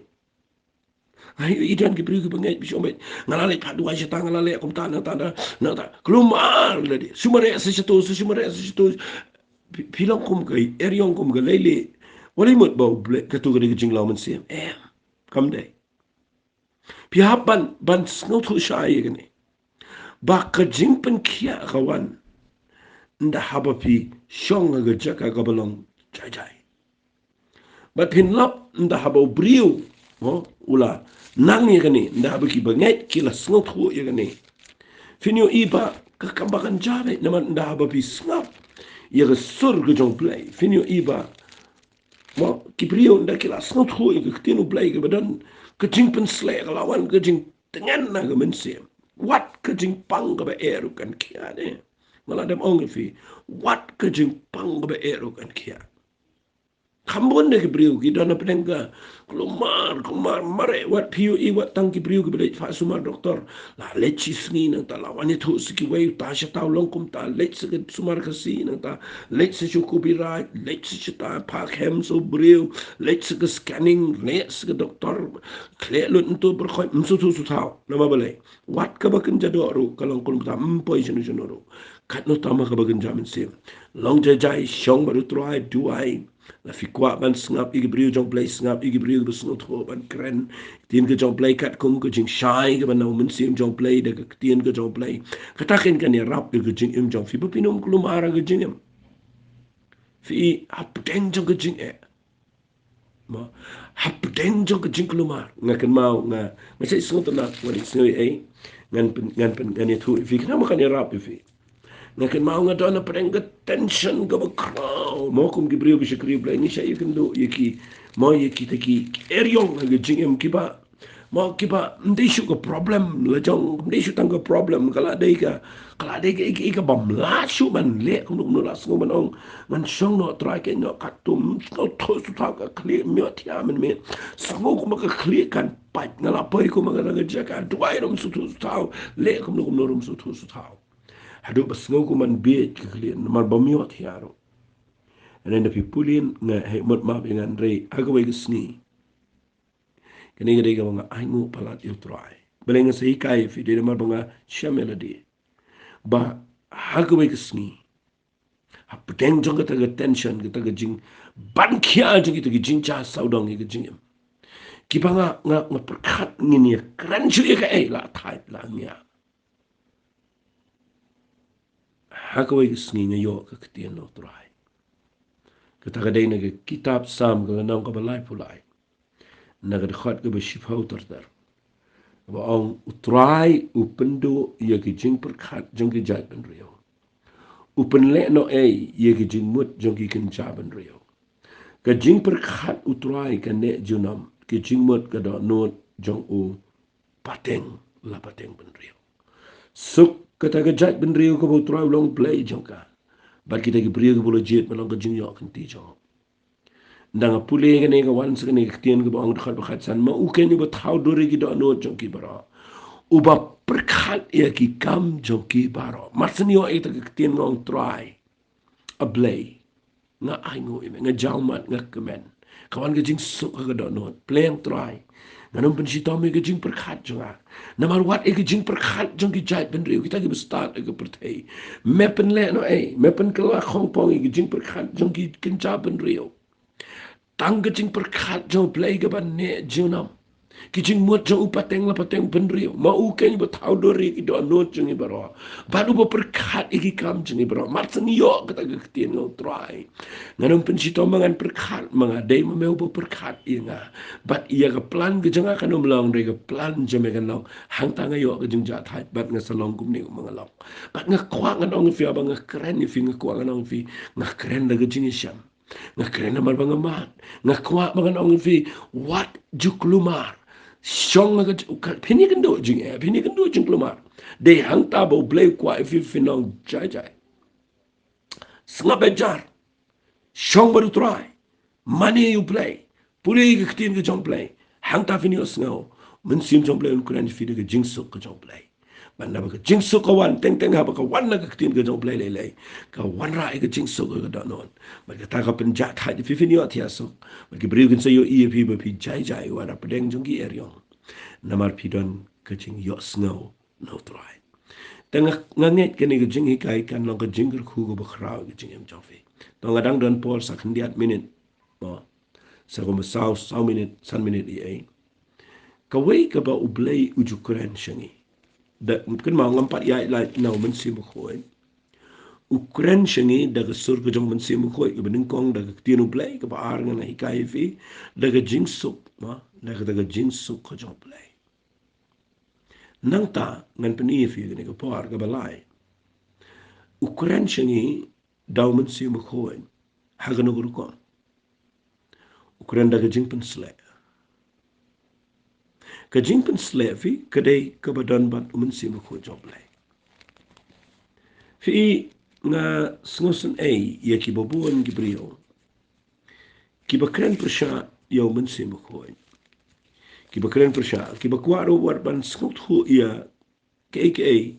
Ai, i don ki briew kiba ngeit, phi shu ong, nga la leit phah duwai shata, nga la leh kumta, nangta, nangta, kulmar lade. Shu mareh sa shato, shu mareh sa shato. Phi, phi long kum ka eriong, kum ka leilieh. Wat la mut ba U Blei, kato ka dei ka jinglong mynsiem? Em, kam dei. Phi hap ban, ban sngewthuh shai ïa kane, ba ka jingpynkhiah ka wan ynda haba phi shong ha ka jaka kaba long jai jai. Bad phin lap ynda haba u briew, mo, u la nang ïa kane, ynda haba kiba ngeit ki la sngewthuh ïa kane, phin ïohi ba ka kam ba kynja beit. Namar ynda haba phi sngap ïa ka sur ka jong U Blei, phin ïohi ba, mo, ki briew ynda ki la sngewthuh ïa ka ktien U Blei kaba don ka jingpynsleh, ka la wan ka jingtngen na ka mynsiem, wat ka jingpang kaba eh ruh kan khiah de. Nga la dep ong ïa phi, wat ka jingpang kaba eh ruh kan khiah. Kham bun de ki briew ki don hapdeng ka kulmar, kulmar mareh, wat phi ïohi, wat tang ki briew kiba leit phah sumar doktor, la leit shi sngi, nangta la wan ïathuh sa kiwei, uta shata u long kumta, leit sa ka sumar Khasi, nangta leit sa sha u Copyright, leit sa shata, phah kem sa u briew, leit sa ka scanning, leit sa ka doktor, khleh lut ntu, pyrkhat, ym sngewthuh sngewthaw. Namar balei? Wat kaba kynja doh ruh ka long kumta, ym poi shano shano ruh. Katno tang ma kaba kynja mynsiem. Long jai jai, shong bad U Trai, duwai. La phi kwah ban sngap ïa ki briew jong U Blei, sngap ïa ki briew kiba sngewthuh ban kren ktien ka jong U Blei katkum ka jingshai kaba na U Mynsiem jong U Blei da ka ktien ka jong U Blei. Kata kan, kan ïarap ïa ka jingim jong phi ba phin ym kulmar ha ka jingim. Phi, hapdeng jong ka jingeh, mo, hapdeng jong ka jingkulmar, nga kynmaw, nga, nga shait sngewtynnat, nga dei sngew ei, ngan pyn, ngan pyn, ngan ïathuh ïa phi, khnang ba kan ïarap ïa phi. Nga kynmaw nga don hapdeng ka tension kaba khraw, mo, kum ki briew ba shakri Blei, ngi shait ïakynduh ïa ki, mo, ïa kita ki eriong ha ka jingim kiba, mo, kiba ym dei shuh ka problem la jong, ym dei shuh tang ka problem, ka la dei ka, ka la dei ka, ka, ka bym lah shuh ban leh kumno kumno, la sngew ban ong, ngan shong noh Trai, kynnoh katto, ym sngewthuh sngewthaw, ka khlieh, ym ïohthiah mynmiet. Sngew kumba ka khlieh kan pait, nga la poi kumba ka dang ka jaka, duwai ruh ym sngewthuh sngewthaw, leh kumno kumno ruh ym sngewthuh sngewthaw. Haduh ba sngew kumban bieit ka khlieh, namar bym ïohthiah ruh. Hynrei ynda phi pule, nga hei mut map ïa nga, hynrei ha kawei ka sngi, kane ka dei kaba nga ainguh palat ïa U Trai. Balei nga sa hikai ïa phi, dei namar ba nga shem ïa lade ba ha kawei ka sngi, hapdeng jong kata ka tension, kata ka jingban khiah jong kita ki jingjia sawdong ïa ka jingim, kiba nga, nga, nga pyrkhat ngin ïakren shuh ïa kaei, la thait la ngiah. Ha kawei ka sngi nga ïoh ka ktien na U Trai. Kata ka dei na ka kitab Salm ka lynnong kaba laiphew lai, na ka dkhot kaba shiphew ter ter, kaba ong, U Trai u pynduh ïa ki jingpyrkhat jong ki jaitbynriew, u pynlehnohei ïa ki jingmut jong ki kynja bynriew. Ka jingpyrkhat U Trai ka neh junom, ki jingmut ka dohnud jong u pateng la pateng bynriew. Suk kata ka jaitbynriew kaba U Trai u long Blei jong ka, bad kita ki briew kiba la jied ban long ka jingïoh kynti jong u. Ynda nga pule kane ka wan sa kane ka ktien kaba ong dkhot ba khatsan, ma u keiñ uba thaw dur ïa ki dohnud jong ki baroh, uba pyrkhat ïa ki kam jong ki baroh. Mar shen ïoh ïa kata ka ktien nga ong Trai, A Blei, nga ainguh ïa me, nga jawmat, nga kmen. Ka wan ka jingsuk ha ka dohnud, Blei Trai, ngan ym pynshitom ïa ka jingpyrkhat jong nga. Namar wat ïa ka jingpyrkhat jong ki jaitbynriew, kita kiba stad ha ka pyrthei, me pynleh noh ei, me pynkylla khongpong ïa ka jingpyrkhat jong ki kynja bynriew. Tang ka jingpyrkhat jong U Blei kaba neh junom. Ki jingmut jong u pateng la pateng bynriew. Ma u keiñ uba thaw dur ïa ki dohnud jong ngi baroh, bad uba pyrkhat ïa ki kam jong ngi baroh. Mar shen ïoh kata ka ktien nga ong Trai, ngan ym pynshitom ma ngan pyrkhat ma nga, dei ma me uba pyrkhat ïa nga. Bad ïa ka plan ka jong nga kan ym long, hynrei ka plan jong me kan long. Hangta nga ïoh ka jingjahthait bad nga sa long kumne kumba nga long. Bad nga kwah ngan ong ïa phi, haba nga kren ïa phi, nga kwah ngan ong ïa phi, nga kren da ka jingïashem. Nga kren namar ba nga mad. Nga kwah ba ngan ong ïa phi, wat ju kulmar. Shong ha ka, ka, phin ïakynduh jingeh, phin ïakynduh jingkulmar. Dei hangta ba U Blei u kwah ïa phi phin long jai jai. Sngap beit jar. Shong bad U Trai. Mane ïa U Blei. Pule ïa ka ktien ka jong U Blei. Hangta phin ïohsngew. Mynsiem jong U Blei un kren ïa phi da ka jingsuk ka jong U Blei. Bad naba ka jingsuk ka wan teng teng haba ka wan na ka ktien ka jong U Blei lei lei, ka wanrah ïa ka jingsuk ha ka dohnud. Bad kata ka pynjahthait ïa phi, phin ïoh thiah suk. Bad ki briew kin sa ïohi ïa phi ba phi jai jai, wat hapdeng jong ki eriong. Namar phi don ka jingïohsngew na U Trai. Te nga, nga ngeit kane ka jinghikai kan long ka jingkyrkhu kaba khraw ha ka jingim jong phi. Te nga dang don por sa khyndiat minit. Mo. Sa kumba saw, saw minit, san minit ïa ei. Kawei kaba U Blei u ju kren sha ngi. Da, kynmaw ngam pat ïaid lait na U Mynsiem Bakhuid. U kren sha ngi da ka sur ka jong U Mynsiem Bakhuid, kaba nyngkong da ka ktien U Blei, kaba ar ngan hikai ïa phi da ka jingsuk, mo, da kata ka jingsuk ka jong U Blei. Nangta ngan pyni ïa phi kane ka por kaba lai. U kren sha ngi da U Mynsiem Bakhuid ha kano ka rukom? U kren da ka jingpynsleh. Ka jingpynsleh phi ka dei kaba don bad U Mynsiem Bakhuid jong U Blei. Phi, nga sngewsynei ïa kiba bun ki briew kiba kren pyrshah ïa U Mynsiem Bakhuid. Kiba kren pyrshah, kiba kwah ruh wat ban sngewthuh ïa kaei kaei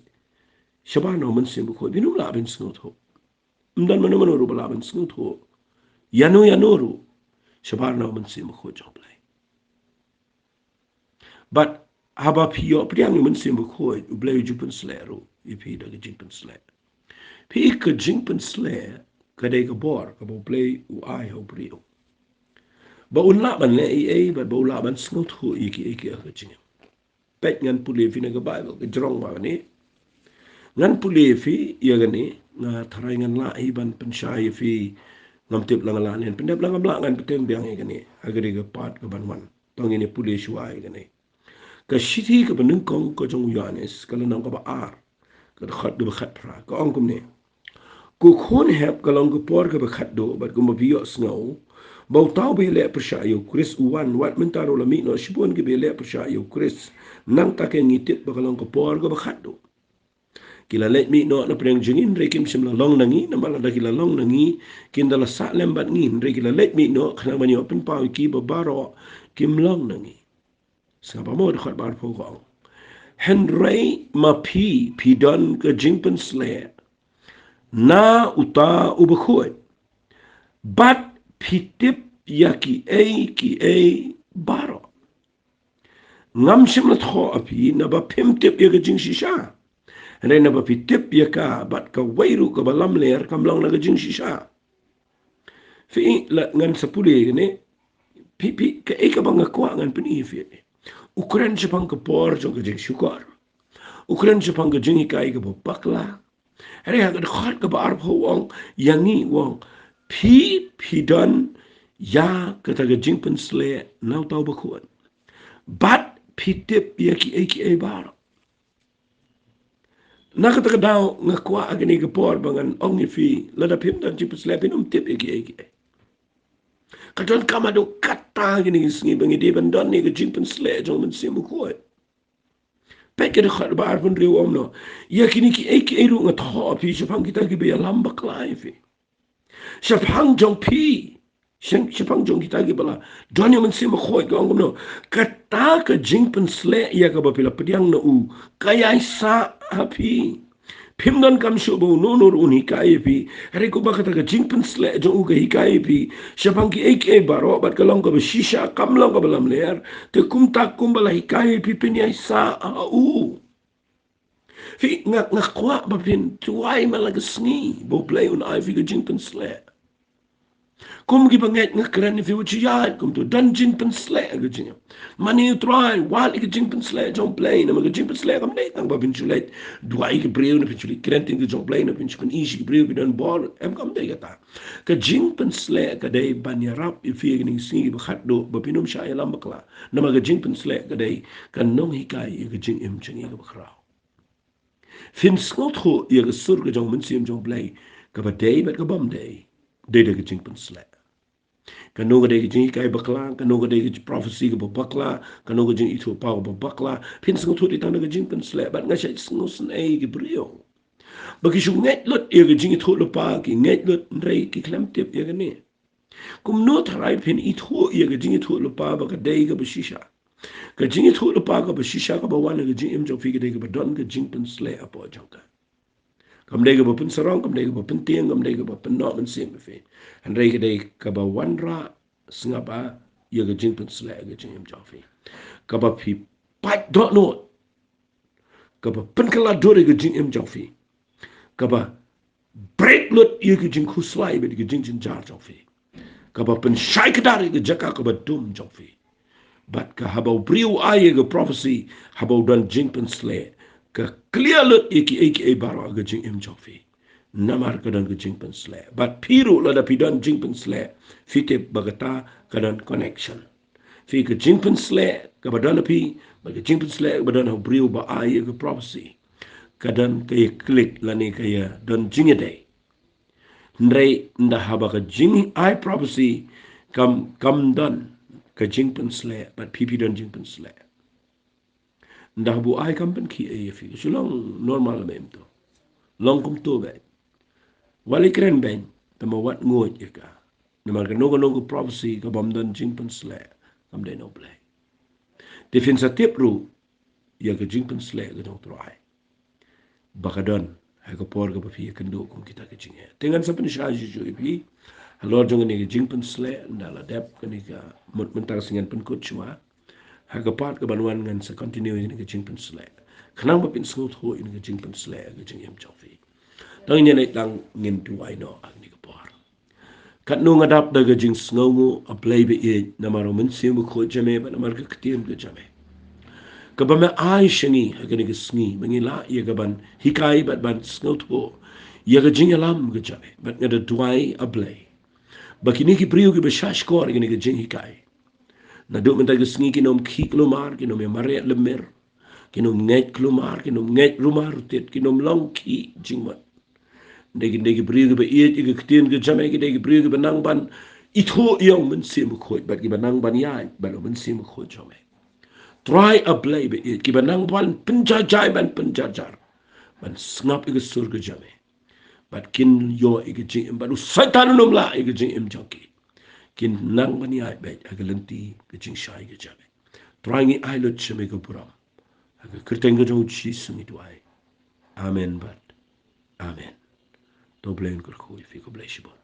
shabar na U Mynsiem Bakhuid. Phin ym lah ban sngewthuh. Ym don mano mano ruh ba lah ban sngewthuh ïano ïano ruh shabar na U Mynsiem Bakhuid jong U Blei. Bad haba phi ïoh pdiang ïa U Mynsiem Bakhuid, U Blei u ju pynsleh ruh ïa phi da ka jingpynsleh. Phi, ka jingpynsleh ka dei ka bor kaba U Blei u ai ha u briew, ba un lah ban leh ei ei, bad ba un lah ban sngewthuh ïa kiei kiei ha ka jingim. Peit, ngan pule ïa phi na ka Baibl, ka jrong ba kane. Ngan pule ïa phi ïa kane, nga tharai ngan lah hi ban pynshai ïa phi, ngam tip la nga lah ne em, pyndep la ngam lah, ngan bteng biang ïa kane ha kane ka part kaban wan. To ngin ïa pule shuwa ïa kane. Ka shithi kaba nyngkong ka jong u Ïoannis, ka lynnong kaba ar, ka dkhot kaba khatphra, ka ong kumne: Ko khun hep, ka long ka por kaba khatduh, bad kumba phi ïohsngew ba uta uba ïaleh pyrshah ïa U Khrist u wan, wat mynta ruh la mih noh shibun kiba ïaleh pyrshah ïa U Khrist. Nangta keiñ ngi tip ba ka long ka por kaba khatduh. Ki la leit mih noh na pdeng jong ngi, hynrei kim shym la long na ngi, namar lada ki la long na ngi, kin da la sah lem bad ngi. Hynrei ki la leit mih noh khnang ban ïoh pynpaw ïa kiba baroh kim long na ngi. Sngap mo, dkhot ba arphew ka ong: Hynrei ma phi, phi don ka jingpynsleh na uta U Bakhuid, bad phi tip ïa kiei kiei baroh. Ngam shym la thoh ha phi naba phim tip ïa ka jingshisha, hynrei naba phi tip ïa ka, bad kawei ruh kaba lamler kam long na ka jingshisha. Phi, la ngan sa pule ïa kane. Phi, phi, kaei kaba nga kwah ngan pyni ïa phi, u kren shaphang ka por jong ka jingshukor. U kren shaphang ka jinghikai kaba bakla. Hynrei ha ka dkhot kaba arphew u ong ïa ngi, u ong: Phi, phi don ïa kata ka jingpynsleh na uta U Bakhuid, bad phi tip ïa kiei kiei baroh. Na kata ka daw nga kwah ha kane ka por ba ngan ong ïa phi, lada phim don jingpynsleh, phin ym tip ïa kiei kiei. Ka donkam haduh katta ha kine ki sngi ba ngi dei ban don ïa ka jingpynsleh jong U Mynsiem Bakhuid. Peit ka dkhot ba arphew hynriew ong kumno: Ïa kine kiei kiei ruh nga thoh ïa phi shaphang kita kiba ïalam bakla ïa phi, shaphang jong phi, shang shaphang jong kita kiba la don ïa u Mynsiem Bakhuid, ka ong kumno: Kata ka jingpynsleh ïa kaba phi la pdiang na u ka ïai sah ha phi. Phim donkam shuh ba uno uno ruh un hikai ïa phi, hynrei kumba kata ka jingpynsleh jong u ka hikai ïa phi shaphang kiei kiei baroh, bad ka long kaba shisha, kam long kaba lamler. Te kumta kumba la hikai ïa phi, phin ïai sah ha u. Phi, nga, nga kwah ba phin duwai man la ka sngi ba U Blei un ai ïa phi ka jingpynsleh. Kum kiba ngeit nga kren ïa phi, wat shu ïaid kumto, don jingpynsleh ha ka jingim. Mane U Trai, wad ïa ka jingpynsleh jong U Blei, namar ka jingpynsleh kam dei tang ba phin shu leit duwai ïa ki briew, ne phin shu leit kren ïa ka jong U Blei, ne phin shu pyni sha ki briew ba don bor, em, kam dei kata. Ka jingpynsleh ka dei ban ïarap ïa phi ha kine ki sngi kiba khatduh ba phin ym shah ïalam bakla. Namar ka jingpynsleh ka dei ka nonghikai ïa ka jingim jong ngi kaba khraw. Phin sngewthuh ïa ka sur ka jong U Mynsiem jong U Blei, kaba dei bad kabym dei, dei da ka jingpynsleh. Kano ka dei ka jinghikai bakla, kano ka dei ka prophecy kaba bakla, kano ka jingithuhpaw kaba bakla, phin sngewthuh dei tang da ka jingpynsleh. Bad nga shait sngewsynei ïa ki briew ba ki shu ngeit lut ïa ka jingithuhlypa, ki ngeit lut, hynrei ki khlem tip ïa kane. Kumno tharai phin ithuh ïa ka jingithuhlypa ba ka dei kaba shisha? Ka jingithuhlypa kaba shisha kaba wan ha ka jingim jong phi ka dei kaba don ka jingpynsleh hapoh jong ka. Kam dei kaba pynsarong, kam dei kaba pyntieng, kam dei kaba pynnoh mynsiem ïa phi. Hynrei ka dei kaba wanrah sngap ïa ka jingpynsleh ha ka jingim jong phi, kaba phi pait dohnud, kaba pynkylla dur ïa ka jingim jong phi, kaba break lut ïa ka jingkhuslai bad ïa ka jingjynjar jong phi, kaba pynshai kdar ïa ka jaka kaba dum jong phi. Bad ka haba u briew u ai ïa ka prophecy, haba u don jingpynsleh, ka clear lut ïa kiei kiei baroh ha ka jingim jong phi. Namar ka don ka jingpynsleh. Bad phi ruh lada phi don jingpynsleh, phi tip ba kata ka don connection. Phi, ka jingpynsleh kaba don ha phi bad ka jingpynsleh kaba don ha u briew ba ai ïa ka prophecy, ka don ka ïa click lane ka ïa don jingïadei. Hynrei ynda haba ka jingai prophecy kam, kam don ka jingpynsleh, bad phi, phi don jingpynsleh, ynda haba u ai kam pynkhih ei ïa phi, ka shu long normal beit kumto. Long kumto beit. Wat leit kren beit, tangba wat nguid ïa ka. Namar kano kano ka prophecy kabym don jingpynsleh, kam dei na U Blei. Te phin sa tip ruh ïa ka jingpynsleh ka jong U Trai ba ka don ha ka por kaba phi ïakynduh kum kita ki jingeh. Te ngan sa pynshai shuh shuh ïa phi halor jong kane ka jingpynsleh, ynda la dep kane ka mut mynta ka sngi ngan pynkut shuwa. Ha ka part kaban wan ngan sa continue ïa kane ka jingpynsleh, khnang ba phin sngewthuh ïa kane ka jingpynsleh ha ka jingim jong phi. Tang ngin ïa leit lang, ngin duwai noh ha kane ka por. Katno nga dap da ka jingsngewnguh, A Blei baieit, namar U Mynsiem Bakhuid jong me bad namar ka ktien ka jong me, kaba me ai sha ngi ha kane ka sngi ba ngin lah ïa kaban hikai bad ban sngewthuh ïa ka jingïalam ka jong me. Bad nga da duwai, A Blei, ba kine ki briew kiba shah shkor ïa kane ka jinghikai, naduh mynta ka sngi kin ym khih kulmar, kin ym ïa mareh lymmer, kin ym ngeit kulmar, kin ym ngeit rumar rutit, kin ym long khih jingmut. Dei ki, dei ki briew kiba ïeit ïa ka ktien ka jong me, ki dei ki briew kiba nang ban ithuh ïa U Mynsiem Bakhuid bad kiba nang ban ïaid bad U Mynsiem Bakhuid jong me, Trai A Blei baieit, kiba nang ban pynjarjar, ban pynjarjar, ban sngap ïa ka sur ka jong me. Bad kin ïoh ïa ka jingim, bad u Soitan un ym lah ïa ka jingim jong ki. Kin nang ban ïaid beit ha ka lynti ka jingshai ka jong me. Trai, ngi ai lut sha me ka burom. Ha ka kyrteng ka jong U Jisu ngi duwai. Amen bad amen. To U Blei un kyrkhu ïa phi, khublei shibun.